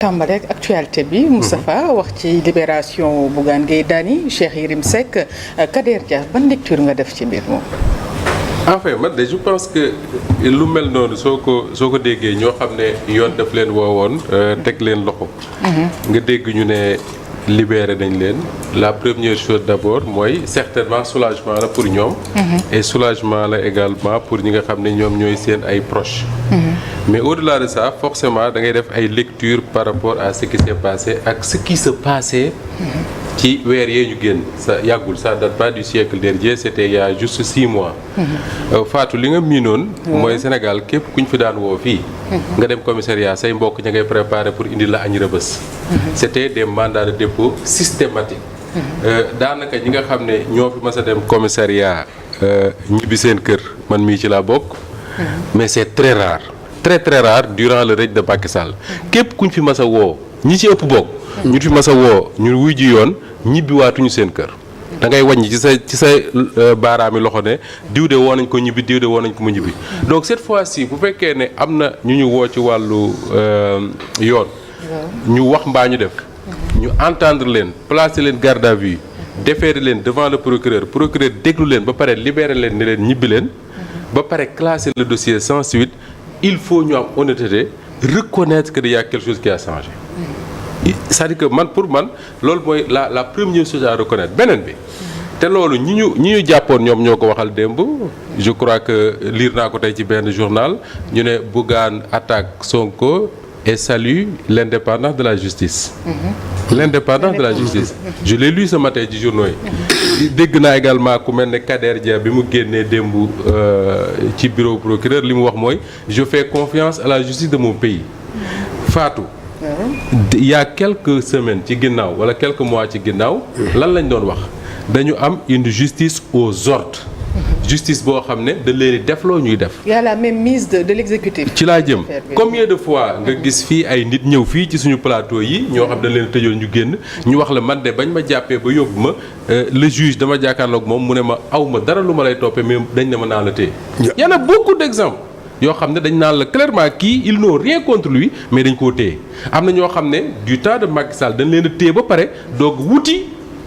tàmbale ak actualité bi Moustapha wax ci libération Bougane Gueye Dany Cheikh Yérim Seck Kader Dia ban lecture nga def ci mbir moom. enfin man de je pense que lu mel noonu soo ko déggee ñoo xam ne yoon daf leen woowoon teg leen loxo. nga dégg ñu ne libéré nañ leen la première chose d'abord mooy certainement soulagement la pour ñoom. et soulagement la également pour ñi nga xam ne ñoom ñooy seen ay proches. mais au-delà de ça forcément da ngay def ay lectures par rapport à ce qui s'est passé ak ce qui se passait. ci weer yee ñu génn ça yàggul ça date pas du siècle dernier c'était il y a juste 6 mois. Fatou li nga miinoon. mooy Sénégal képp ku ñu fi daan woo fii. nga dem commissariat say mbokk ña ngay préparer pour indi la añ rëbës. c'était des mandats de dépôt systématiques. daanaka ñi nga xam ne ñoo fi mas a dem commissariat ñibbi seen kër man mii ci laa bokk. mais c'est très rare. très rare durant le règne de Macky Sall. képp ku ñu fi mas a woo ñi ci ëpp bokk. ñu fi mas a woo ñu wuy ji yoon ñibbi waatuñu seen kër. da ngay wàññi ci sa baaraami loxo ne diw de woo nañ ko ñibbi diw de woo nañ ko mu ñibbi. donc cette fois-ci bu fekkee ne am na ñu woo ci wàllu yoon. ñu wax mbaa ñu def. ñu entendre leen placer leen garde à vue déférer leen devant le procureur déglu leen ba pare libérer leen ne leen ñibbi leen. ba pare classer le dossier sans suite il faut ñu am honnêteté reconnaître que il y a quelque chose qui a changé. c'est-à-dire que pour man loolu mooy la première chose à reconnaître beneen bi. te loolu ñi ñu jàppoon ñoom ñoo ko waxal démb je crois que lire naa ko tey ci benn journal ñu ne Bougane attaque Sonko et salue l'indépendance de la justice. L'indépendance de la justice. Je l'ai lu ce matin ci journaux yi. dégg naa également ku mel ne Kader Dia bi mu génnee démb ci bureau procureur li mu wax mooy je fais confiance à la justice de mon pays. Fatou. il y a quelques semaines ci ginnaaw wala quelques mois ci ginnaaw. lan lañ doon wax dañu am une justice aux ordres. justice boo xam ne da leen di def loo ñuy def. il y a la même mise de l'exécutif. ci laa jëm combien de fois nga gis fii ay nit ñëw fii ci suñu plateau yi ñoo xam dañ leen tëjoon ñu génn ñu wax la man de bañ ma jàppee ba yóbbu ma le juge dama jàkkaarloog moom mu ne ma aw ma dara lu ma lay toppee mais dañ ne ma naa la téye. y en a beaucoup d'exemples yoo xam ne dañ naan la clairement kii ils n'ont rien contre lui mais dañ koo téye am na ñoo xam ne du temps de Macky Sall dañ leen a téye ba pare doog wuti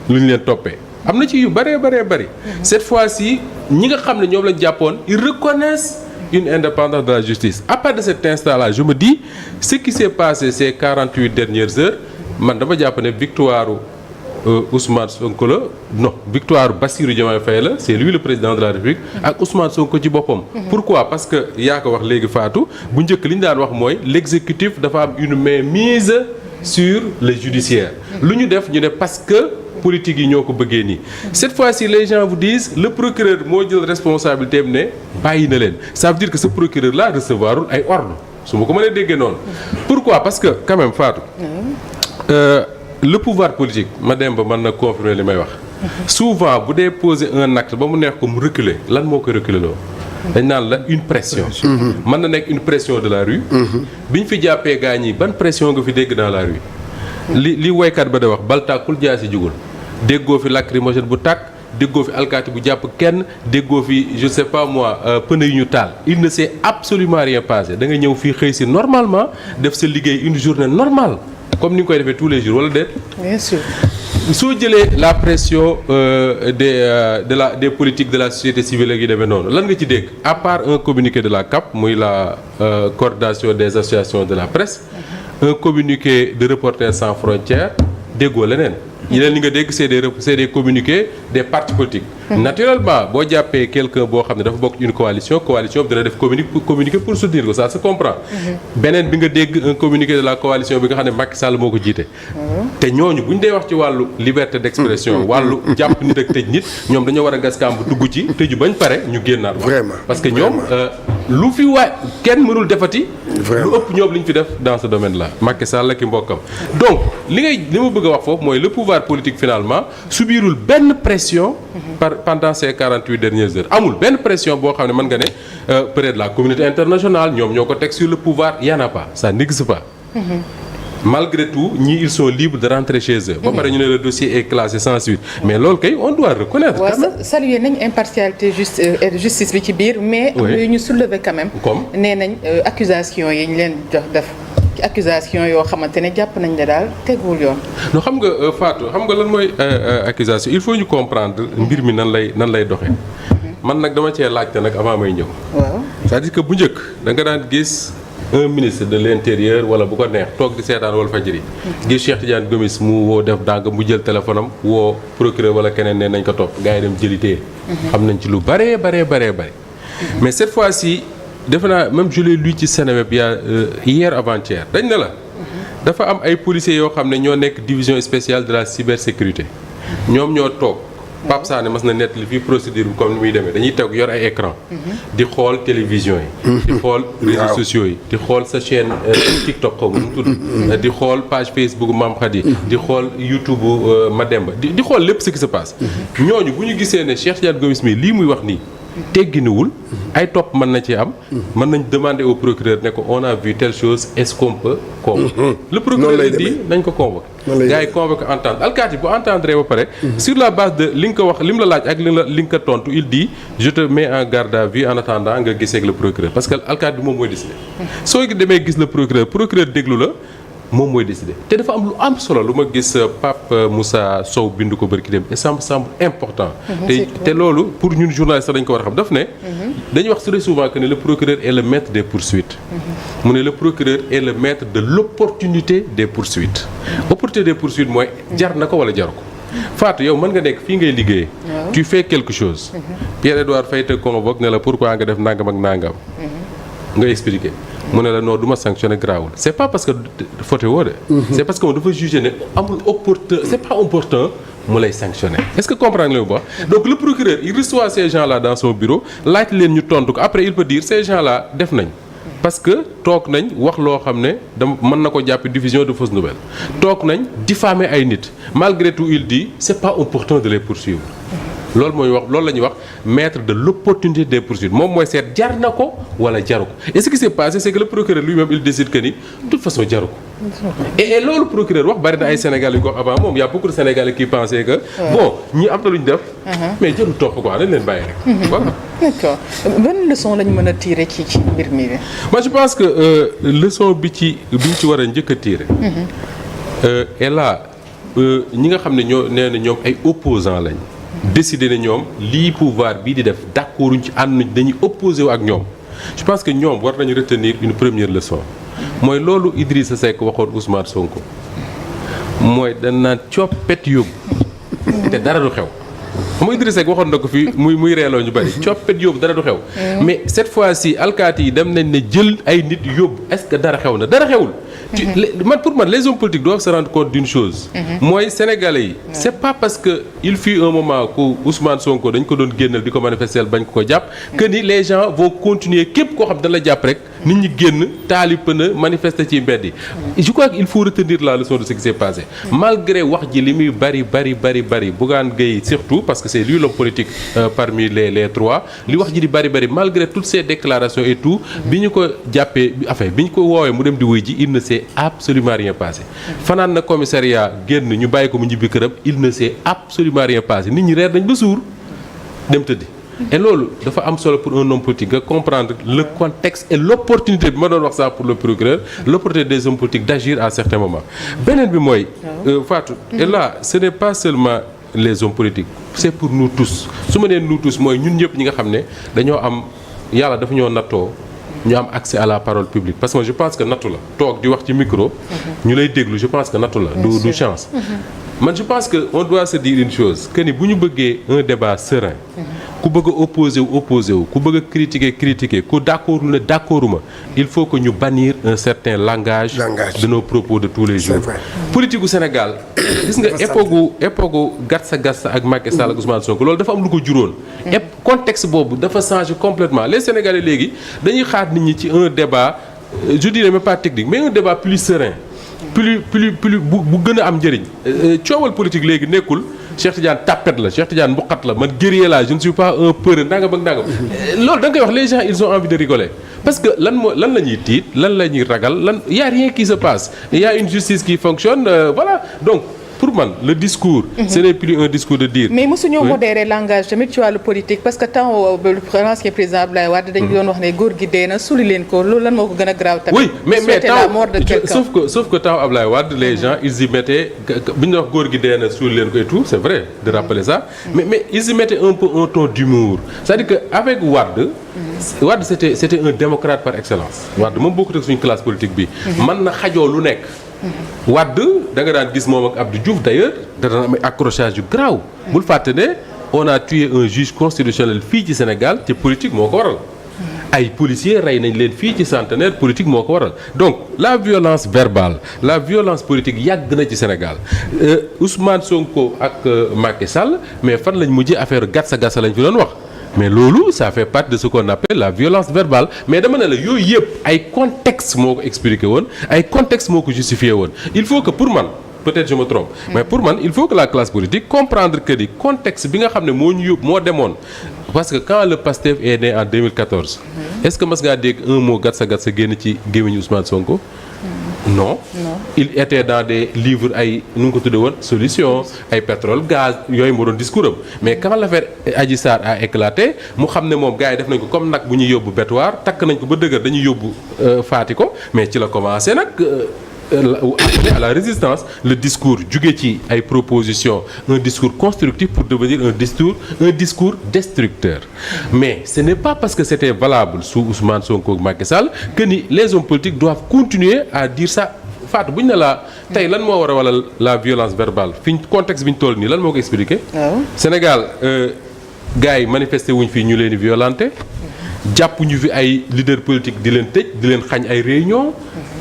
lu ñu leen toppee. am na ci yu bëree bëri cette fois-ci ñi nga xam ne ñoom lañ jàppoon ils reconnaissent une indépendance de la justice à partir de cet instant-là je me dis ce qui s'est passé ces 48 dernières heures man dama jàpp ne victoire Ousmane Sonko la non victoire Bassirou Diomaye Faye la c'est lui le président de la République ak Ousmane Sonko ci boppam. pourquoi parce que yaa ko wax léegi Fatou bu njëkk li ñu daan wax mooy l'exécutif dafa am une mainmise sur le judiciaire lu ñu def ñu ne parce que politique yi ñoo ko bëggee nii cette fois-ci les gens vous disent le procureur moo jël responsabilité am ne bàyyi na leen ça veut dire que ce procureur là recevoirul ay ordre su ma ko mënee déggee noonu. pourquoi parce que quand même Fatou le pouvoir politique ma dem ba mën na confirmer li may wax souvent bu dee poser un acte ba mu neex ko mu reculer lan moo koy reculer loo dañ naan la une pression. mën na nekk une pression de la rue. bi ñu fi jàppee gaañ yi ban pression nga fi dégg dans la rue. li woykat ba da wax bal tàkkul jaasi jugul déggoo fi lacrymogène bu tàkk déggoo fi alkaati bu jàpp kenn déggoo fi je sais pas moi pneu yu ñu taal il ne s'est absolument rien passé da nga ñëw fii xëy si normalement def sa liggéey une journée normale comme ni nga koy defee tous les jours wala déet. bien sûr. soo jëlee la pression des politiques de la société civile ak yi demee noonu lan nga ci dégg à part un communiqué de la CAP muy la coordination des associations de la presse. un communiqué de Reporters sans frontières déggoo leneen. yeneen li nga dégg c'est des communiqués des partis politiques. naturellement boo jàppee quelqu'un boo xam ne dafa bokk une coalition bi dina def communiqué pour soutenir ko ça se comprend. beneen bi nga dégg un communiqué de la coalition bi nga xam ne Macky Sall moo ko jiite. te ñooñu bu ñu dee wax ci wàllu liberté d'expression. wàllu jàpp nit ak tëj nit ñoom dañoo war a gas kàmb dugg ci tëju bañ pare ñu génnaat. vraiment parce que ñoom lu fi kenn mënul defati. lu ëpp ñoom li ñu fi def dans ce domaine là Macky Sall ak i mbokkam. donc li ma bëgg a wax foofu mooy le pouvoir politique finalement subirul benn pression. pendant ces 48 dernières heures amul benn pression boo xam ne mën nga ne peut-être la communauté internationale ñoom ñoo ko teg sur le pouvoir y en a pas ça n'existe pas. malgré tout ñii ils sont libres de rentrer chez eux. ba pare ñu ne le dossier est classé sans suite mais loolu kay on doit reconnaître. waaw saluer nañ impartialité justice bi ci biir mais. oui ñu soulever quand même. comme nee nañ accusation yi ñu leen jox def ci accusation yoo xamante ne jàpp nañ ne daal teguwul yoon. non xam nga Fatou xam nga lan mooy accusation il faut ñu comprendre mbir mi nan lay doxee. man nag dama cee laajte nag avant may ñëw. waaw c'est-à-dire que bu njëkk da nga daan gis un ministre de l'intérieur wala bu ko neex toog di seetaan Walfadjri gis Cheikh Tidiane Gomis mu woo def dàng mu jël téléphone am woo procureur wala keneen ne nañ ko topp gars yi dem jëlitee xam nañ ci lu bare. mais cette fois-ci defe naa même je l'ai lu ci Seneweb hier avant-hier dañ ne la dafa am ay policiers yoo xam ne ñoo nekk division spéciale de la cybersécurité ñoom ñoo toog Pape Sané mas na nettali fii procédure bi comme ni muy demee dañuy toog yor ay écran di xool télévision yi di xool réseaux sociaux yi di xool sa chaîne TikTok xaw ma nu mu tudd di xool page Facebook Mame Khady di xool YouTube Mademba di xool lépp ce qui se passe ñooñu bu ñu gisee ne Cheikh Tidiane Gomis mi lii muy wax nii tegginuwul ay topp mën na ci am mën nañ demander au procureur ne ko on a vu telle chose est-ce qu'on peut convoquer le procureur dit nañ ko convoquer gars yi convoqué entendre alkaati bu entendre ba pare sur la base de li nga ko wax li mu la laaj ak li nga ko tontu il dit je te mets en garde à vue en attendant nga gisee ak le procureur parce que alkaati bi moom mooy décider soo demee gis le procureur déglu la moom mooy décider te dafa am lu am solo lu ma gis Pape Moussa Sow bind ko bërki dem et ça me semble important te loolu pour ñun journaliste dañ ko war a xam daf ne dañuy wax très souvent que ne le procureur est le maître des poursuites mu ne le procureur est le maître de l'opportunité des poursuites opportunité des poursuites mooy jar na ko wala jaru ko Fatou yow mën nga nekk fii ngay liggéeyee tu fais quelque chose Pierre-Edouard Faye te convoque ne la pourquoi nga def nangam ak nangam nga expliquer mu ne la non du ma sanctionné grawul c'est pas parce que faute woo de c'est parce que moom dafa jugé ne amul opportun c'est pas opportun mu lay sanctionné est-ce que comprendre nga li mu wax donc le procureur il reçoit ces gens-là dans son bureau laaj leen ñu tontu ko après il peut dire ces gens-là def nañ parce que toog nañ wax loo xam ne dama mën na ko jàpp diffusion de fausses nouvelles toog nañ diffamer ay nit malgré tout il dit c'est pas opportun de les poursuivre loolu mooy wax loolu la ñuy wax maître de l'opportunité des poursuites moom mooy seet jar na ko wala jaru ko et ce qui s'est passé c'est que le procureur lui-même il décide que ni de toute façon jaru ko et loolu procureur wax bari na ay Sénégalais yu ko wax avant moom y a beaucoup de Sénégalais qui pensaient que bon ñi am na lu ñu def mais jarul topp quoi dañ leen bàyyi rek voilà. D'accord ban leçon lañ mën a tirer ci mbir mi. moi je pense que leçon bi ñu ci war a njëkk a tirer et là ñi nga xam ne ñoo nee na ñoom ay opposants lañ décider ne ñoom lii pouvoir bii di def d'accorduñ ci ànd nañ dañuy opposé wu ak ñoom je pense que ñoom war nañu retenir une première leçon mooy loolu Idrissa Seck waxoon Ousmane Sonko mooy dañ naan coppet yóbbu te dara du xew xam nga Idrissa Seck waxoon na ko fii muy reeloo ñu bari coppet yóbbu dara du xew mais cette fois-ci alkaati yi dem nañ ne jël ay nit yóbbu est-ce que dara xew na dara xewul pour man les hommes politiques doivent se rendre compte d'une chose mooy sénégalais yi c'est pas parce que il fut un moment que Ousmane Sonko dañ ko doon génnal di ko manifester bañ ko jàpp que ni les gens vont continuer képp koo xam da la jàpp rek nit ñi génn taali pëna manifester ci mbedd yi je crois qu'il faut retenir la leçon de ce qui s'est passé malgré wax ji li muy bari Bougane Gueye surtout parce que c'est lui l'homme politique parmi les trois li wax ji di bari malgré toutes ces déclarations et tout bi ñu ko jàppee enfin bi ñu ko woowee mu dem di wuy ji il ne s'est absolument rien passé fanaan na commissariat génn ñu bàyyi ko mu ñibbi këram il ne s'est absolument rien passé nit ñi reer nañ ba suur dem tëddi et loolu dafa am solo pour un homme politique nga comprendre le contexte et l'opportunité bi ma doon wax ça pour le procureur l'opportunité des hommes politiques d'agir à certains moments beneen bi mooy Fatou et là ce n'est pas seulement les hommes politiques c'est pour nous tous su ma nee nous tous mooy ñun ñëpp ñi nga xam ne dañoo am yàlla dafa ñoo nattoo ñu am accès à la parole publique parce que je pense que nattu la toog di wax ci micro ñu lay déglu je pense que nattu la du chance man je pense que on doit se dire une chose que ni bu ñu bëggee un débat serein ku bëgg a opposé wu ku bëgg a critiquer ku d'accord ne d'accorduma il faut que ñu bannir un certain langage de nos propos de tous les jours politique gu Sénégal gis nga époque gatsa ak Macky Sall ak Ousmane Sonko loolu dafa am lu ko juróon et contexte boobu dafa changer complètement les Sénégalais léegi dañuy xaar nit ñi ci un débat je dirais même pas technique mais un débat plus serein plus bu gën a am njëriñ coowal politique léegi nekkul Cheikh Tidiane tapet la Cheikh Tidiane mbuqat la man guerrier la je ne suis pas un peureux nangam ak nangam loolu da nga koy wax les gens ils ont envie de rigoler parce que lan la ñuy tiit lan la ñuy ragal y a rien qui se passe il y a une justice qui fonctionne voilà donc pour man le discours. ce n'est plus un discours de dire. mais mosuñoo modérer langage tamit ci wàllu politique parce que temps l'ancien président Abdoulaye Wade dañu doon wax ne góor gi dee na suli leen ko loolu lan moo ko gën a grave tamit. oui mais la mort de quelqu'un. sauf que temps Abdoulaye Wade les gens ils y mettaient bi ñu wax góor gi dee na suli leen ko et tout c'est vrai de rappeler ça. mais ils y mettaient un peu un ton d'humour c'est-à-dire que avec Wade. Wade c'était un démocrate par excellence. Wade moom bokkut ak suñu classe politique bi. mën na xajoo lu nekk. Wade da nga daan gis moom ak Abdou Diouf d'ailleurs da daan am accrochage yu graaw. bul fàtte ne on a tué un juge constitutionnel fii ci Sénégal te politique moo ko waral. ay policiers rey nañ leen fii ci Centenaire politique moo ko waral donc la violence verbale la violence politique yàgg na ci Sénégal Ousmane Sonko ak Macky Sall mais fan lañ mujjee affaire gatsa gatsa lañ fi doon wax. mais loolu ça fait partie de ce qu'on appelle la violence verbale mais dama ne la yooyu yëpp ay contexte moo ko expliqué woon ay contexte moo ko justifié woon il faut que pour man peut-être je me trompe mais pour man il faut que la classe politique comprendre que di contexte bi nga xam ne moo ñu yóbbu moo demoon parce que quand le PASTEF est né en 2014 est-ce que mas ngaa dégg un mot gatsa gatsa génn ci gémmiñu Ousmane Sonko non il était dans des livres ay nu ngi ko tuddee woon solution ay pétrole gaz yooyu moo doon discours am mais quand l'affaire Adji Sarr a éclaté mu xam ne moom gars yi def nañ ko comme nag bu ñuy yóbbu bétoir takk nañ ko ba dëgër dañuy yóbbu faati ko mais ci la commencé nag à la résistance le discours jóge ci ay propositions un discours constructif pour devenir un discours destructeur mais ce n'est pas parce que c'était valable sous Ousmane Sonko ak Macky Sall que ni les hommes politiques doivent continuer à dire ça Fatou bu ñu ne la tey lan moo war a wala la violence verbale fi ñu contexte bi ñu toll nii lan moo ko expliqué Sénégal gars yi manifesté wuñ fii ñu leen di violenté jàpp ñu fi ay leader politique di leen tëj di leen xañ ay réunion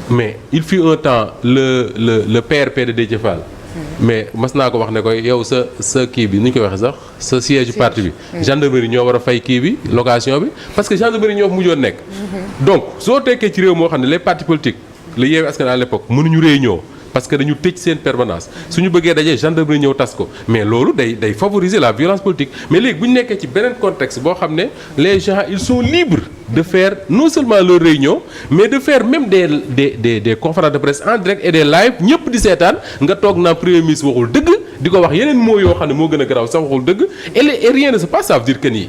mais il fut un temps le PRP de Déthié Fall mais mas naa ko wax ne koy yow sa kii bi ni ñu koy waxee sax sa siège parti bi gendarmerie ñoo war a fay kii bi location bi parce que gendarmerie ñoo fa mujjoon nekk donc soo tekkee ci réew moo xam ne les partis politiques la Yewwi Askan à l'époque mënuñu réunion parce que dañu tëj seen permanence suñu bëggee dajee gendarmerie ñëw tas ko mais loolu day favoriser la violence politique mais léegi bu ñu nekkee ci beneen contexte boo xam ne les gens ils sont libres de faire non seulement leur réunion mais de faire même des conférences de presse en direct et des live ñëpp di seetaan nga toog naa premier ministre waxul dëgg di ko wax yeneen mots yoo xam ne moo gën a garaaw sax waxul dëgg et rien ne se passe ça veut dire que nii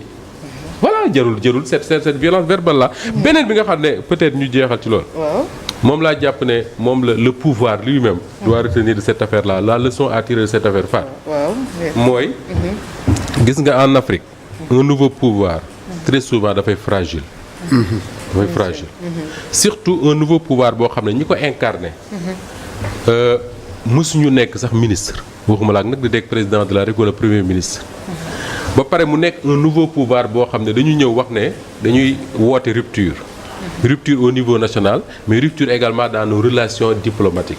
voilà jarul cette violence verbale là beneen bi nga xam ne peut-être ñu jeexal ci loolu moom laa jàpp ne moom le pouvoir lui-même doit retenir de cette affaire là la leçon à tirer de cette affaire Fatou mooy gis nga en Afrique un nouveau pouvoir très souvent dafay fragile surtout un nouveau pouvoir boo xam ne ñi ko incarné mësuñu nekk sax ministre waxuma la ak nag di dégg président de la République wala premier ministre ba pare mu nekk un nouveau pouvoir boo xam ne dañu ñëw wax ne dañuy woote rupture au niveau national mais rupture également dans nos relations diplomatiques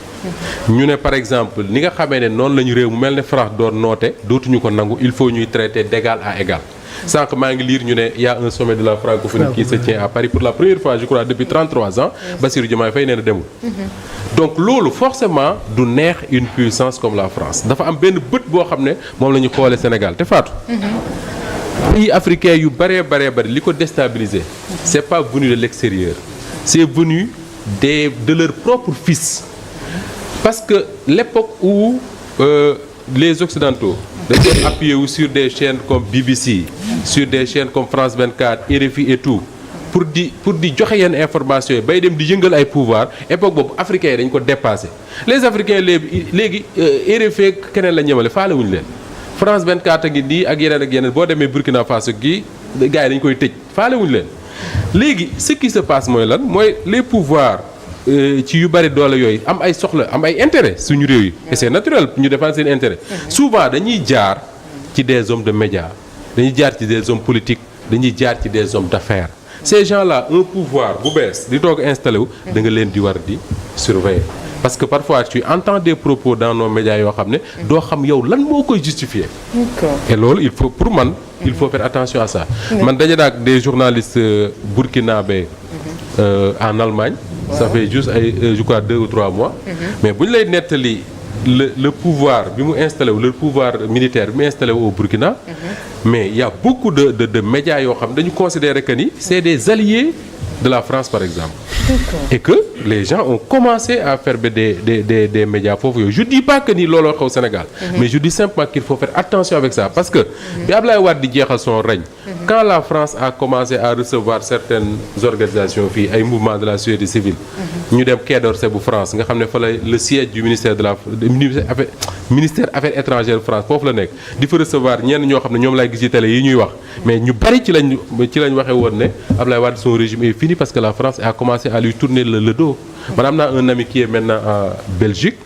ñu ne par exemple ni nga xamee ne noonu la ñu réew mu mel ne France doon noote dootuñu ko nangu il faut ñuy traiter d'égal à égal sànq maa ngi lire ñu ne y a un sommet de la francophonie qui se tient à Paris pour la première fois je crois depuis 33 ans Bassirou Diomaye Faye nee na demul donc loolu forcément du neex une puissance comme la France dafa am benn bët boo xam ne moom la ñu xoolee Sénégal te Fatou pays africains yu bëree li ko déstabiliser c'est pas venu de l'extérieur c'est venu de leurs propres fils parce que l'époque où les occidentaux dañ doon appuyer wu sur des chaînes comme BBC sur des chaînes comme France 24 RFI et tout pour di joxe yenn information yi bay dem di yëngal ay pouvoir époque boobu africains yi dañ ko dépassé les africains léegi RFI keneen la ñemale faale wuñu leen France 24 a ngi nii ak yeneen boo demee Burkina Faso gi gars yi dañ koy tëj faale wuñu leen léegi ce qui se passe mooy lan mooy les pouvoirs ci yu bari doole yooyu am ay soxla am ay intérêt suñu réew yi et c'est naturel ñu défendre seen intérêt souvent dañuy jaar ci des hommes de médias dañuy jaar ci des hommes politiques dañuy jaar ci des hommes d'affaires ces gens-là un pouvoir bu bees di toog installé wu da nga leen di war di surveiller parce que parfois tu entends des propos dans nos médias yoo xam ne doo xam yow lan moo koy justifier et loolu il faut pour man il faut faire attention à ça man daje naak des journalistes burkinabés en Allemagne ça fait juste ay je crois 2 ou 3 mois mais bu ñu lay nettali le pouvoir bi mu installé wu le pouvoir militaire bi mu installé wu au Burkina mais il y a beaucoup de médias yoo xam dañu considérer que ni c'est des alliés de la France par exemple et que les gens ont commencé à faire des médias foofu yooyu je dis pas que ni looloo xew Sénégal mais je dis simplement qu'il faut faire attention avec ça parce que bi Ablaye Wade di jeexal son règne quand la France a commencé à recevoir certaines organisations fii ay mouvements de la société civile ñu dem Quai d'Orsay bu France nga xam ne fa la le siège du ministère affaires étrangères France foofu la nekk di fa recevoir ñenn ñoo xam ne ñoom laay gis ci télé yi ñuy wax mais ñu bari ci lañ waxee woon ne Ablaye Wade son régime est fini parce que la France a commencé à lui tourner le dos man am naa un ami qui est maintenant en Belgique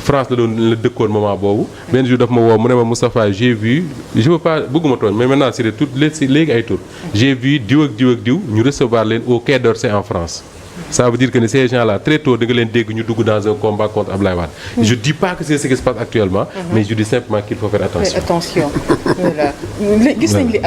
France la dëkkoon moment boobu benn jour daf ma woo mu ne ma Moustapha j'ai vu je veux pas bëgguma tooñ mais maintenant c'est tout léegi ay tur j'ai vu diw ak diw ñu recevoir leen au Quai d'Orsay en France ça veut dire que ces gens-là très tôt da nga leen dégg ñu dugg dans un combat contre Ablaye Wade je dis pas que c'est ce qui se passe actuellement mais je dis simplement qu'il faut faire attention voilà gis nañ li